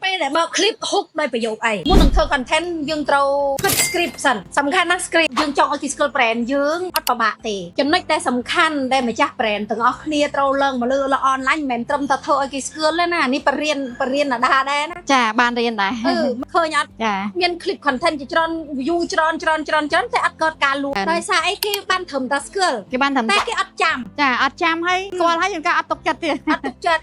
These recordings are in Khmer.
ពេលដែលបើក clip hook ដោយប្រយោគអីមុននឹងធ្វើ content យើងត្រូវគិត script សិនសំខាន់ណាស់ script យើងចង់ឲ្យគេស្គាល់ brand យើងអត់ពិបាកទេចំណុចដែលសំខាន់ដែលម្ចាស់ brand ទាំងអស់គ្នាត្រូវឡើងមកលើលើ online មិនមែនត្រឹមតែធ្វើឲ្យគេស្គាល់ទេណានេះបរៀនបរៀនអាដាដែរណា ចាបានរៀនដែរ អឺឃើញអត់ ចា មាន clip content ជាច្រើន view ច្រើនច្រើនច្រើនច្រើនតែអត់កើតការលក់ដោយសារអីគេបានត្រឹមតែស្គាល់ គេបានត្រឹម តែគេអត់ចាំ ចាអត់ចាំហើយស្គាល់ហើយយើងក៏អត់ទុកចិត្តទៀត អត់ទុកចិត្ត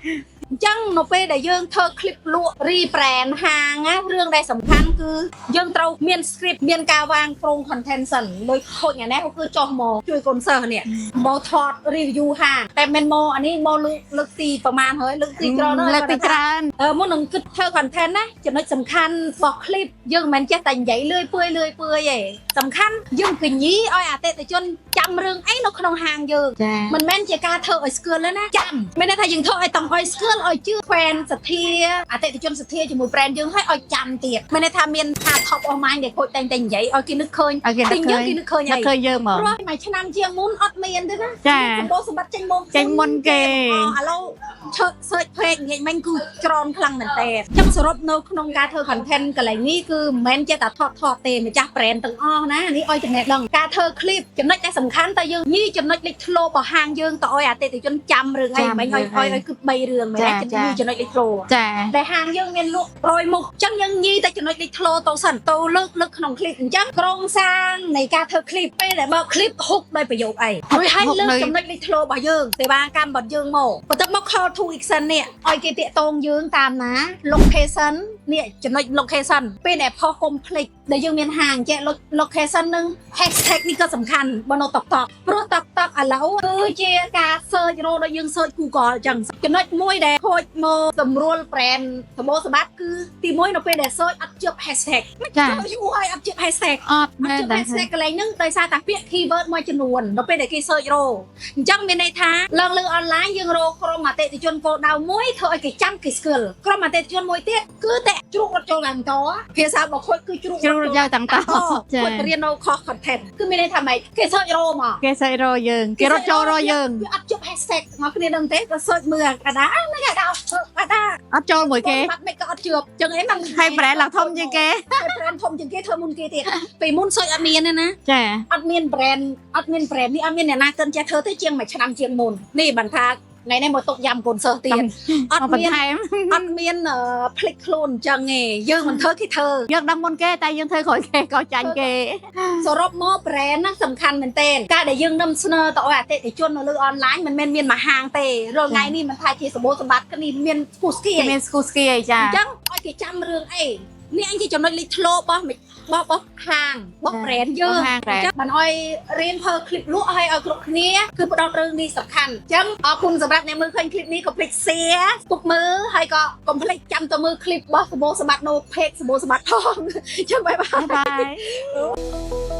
អញ្ចឹងនៅពេលដែលយើងធ្វើ clip លក់ rebrand ហាងណារឿងដែលសំខាន់គឺយើងត្រូវមាន script មានការវាងគ្រោង content សិនដូចខូចអានេះគឺចុះមកជួយកូនសិស្សនេះមកថត review ហាងតែមិនមកអានេះមកលើកលើកទីប្រហែលហើយលើកទីច្រើនហើយ លើកទីច្រើន អឺមុននឹងគិតធ្វើ content ណាចំណុចសំខាន់របស់ clip យើងមិនមែនចេះតែនិយាយលឿយពឿយលឿយពឿយទេសំខាន់យើងកញីឲ្យអតិថិជនចាំរឿងអីនៅក្នុងហាងយើង ចា មិនមែនជាការធ្វើឲ្យស្គាល់ទេណាចាំមានន័យថាយើងធ្វើឲ្យតង់ឲ្យស្គាល់ឲ្យជឿ fan សទ្ធាអតិថិជនសទ្ធាជាមួយ brand យើងឲ្យឲ្យចាំទៀតមានន័យថាមានថា top of mind ដែលខូចតែងតែនិយាយឲ្យគេនឹកឃើញ ឲ្យគេនឹ ទិញយើង កឃើញ គេនឹកឃើញអី នឹកឃើញយើងហ្មង ព្រោះមួយឆ្នាំជាងមុនអត់មានទេណា ចា សម្បូរសម្បត្តិចេញមក ចេញមុនគេ ឥឡូវឆើ search page និយាយមិញគឺច្រើនខ្លាំងមែនតើចឹងសរុបនៅក្នុងការធ្វើ content កន្លែងនេះគឺមិនមែនចេះតែថតថតទេម្ចាស់ brand ទាំងអស់ណានេះឲ្យចំណេះដឹងការធ្វើ clip ចំណុចដែលសំខាន់តើយើងញីចំណុចលេចធ្លោរបស់ហាងយើងទៅឲ្យអតិថិជនចាំរឿងអីមិញឲ្យឲ្យឲ្យគឺ3រឿងមែនទេញីចំណុចលេចធ្លោ ចា ដែលហាងយើងមានលក់រយមុខអញ្ចឹងយើងញីតែចំណុចលេចធ្លោទៅសិនទៅលើកលើកក្នុង clip អញ្ចឹងក្រុងសាងនៃការធ្វើ clip ពេលដែលបើក clip hook ដោយប្រយោគអីរួចហើយលើកចំណុចលេចធ្លោរបស់យើងសេវាកម្មរបស់យើងមកបន្ទាប់មក call to action នេះឲ្យគេតាក់ទងយើងតាមណា location នេះចំណុច location ពេលដែលផុសកុំភ្លេចដែលយើងមានហាងចេះ location នឹង hashtag នេះក៏សំខាន់បើនៅ TikTok ព្រោះ TikTok ឥឡូវគឺជាការ search រកដូចយើង search Google អញ្ចឹងចំណុចមួយដែលខូចមកសម្រួល brand សម្បូរសម្បត្តិគឺទីមួយនៅពេលដែល search អត់ជាប់ hashtag ចា យូរហើយអត់ជាប់ hashtag អត់ អត់ជាប់ មែនតែ hashtag កន្លែងហ្នឹងដោយសារតែពាក្យ keyword មួយចំនួននៅពេលដែលគេ search រកអញ្ចឹងមានន័យថាឡើងលើ online យើងរកក្រុមអតិថិជនគោលដៅមួយធ្វើឲ្យគេចាំគេស្គាល់ក្រុមអតិថិជនមួយទៀតគឺតែជ្រូករត់ចូលខាងតភាសារបស់ខូចគឺជ្រូក ជ្រុលយកតាំងតចា ខូចរៀននៅខុស content គឺមានន័យថាម៉េចគេ search រកមក គេសេករយើងគេរត់ចូលរយើង វាអត់ជប់ hashtag ទាំងអស់គ្នាដឹងទេក៏ search មើលអាដាហ្នឹងអាដាអាដា អត់ចូលមួយគេ បាត់មិនក៏អត់ជឿចឹងអីមិន ហើយ brand ឡើងធំជាងគេ ហើយ brand ធំជាងគេធ្វើមុនគេទៀតពេលមុន search អត់មានទេណា ចា អត់មាន brand អត់មាន brand នេះអត់មានអ្នកណាកិនចេះធ្វើទេជាងមួយឆ្នាំជាងមុននេះបានថាថ្ងៃនេះមកទុកញ៉ាំកូនសិស្សទៀតអត់ មកបន្ មាន ថែម អត់មានភ្លេចខ្លួនអញ្ចឹងទេយើងមិនធ្វើគេធ្វើ យើងដឹងមុនគេតែយើងធ្វើក្រោយគេក៏ចាញ់គេ សរុបមក brand ហ្នឹងសំខាន់មែនទែនការដែលយើងនាំស្នើទៅឲ្យអតិថិជននៅលើអនឡាញមិនមែនមានមួយហាងទេរាល់ថ្ងៃនេះមិនថាជាសម្បូរសម្បត្តិគ្នាមានស្គូស្គី គេមានស្គូស្គីអីចា អញ្ចឹងឲ្យគេចាំរឿងអីនេះអញជាចំណុចលេចធ្លោរបស់របស់របស់ហាងរបស់ brand យើង ហាង brand អញ្ចឹងបានឲ្យរៀនធ្វើ clip លក់ឲ្យឲ្យគ្រប់គ្នាគឺផ្ដោតរឿងនេះសំខាន់អញ្ចឹងអរគុណសម្រាប់អ្នកមើលឃើញ clip នេះកុំភ្លេច share ទុកមើលហើយក៏កុំភ្លេចចាំទៅមើល clip របស់សម្បូរសម្បត្តិនៅ page សម្បូរសម្បត្តិផងអញ្ចឹង bye bye bye.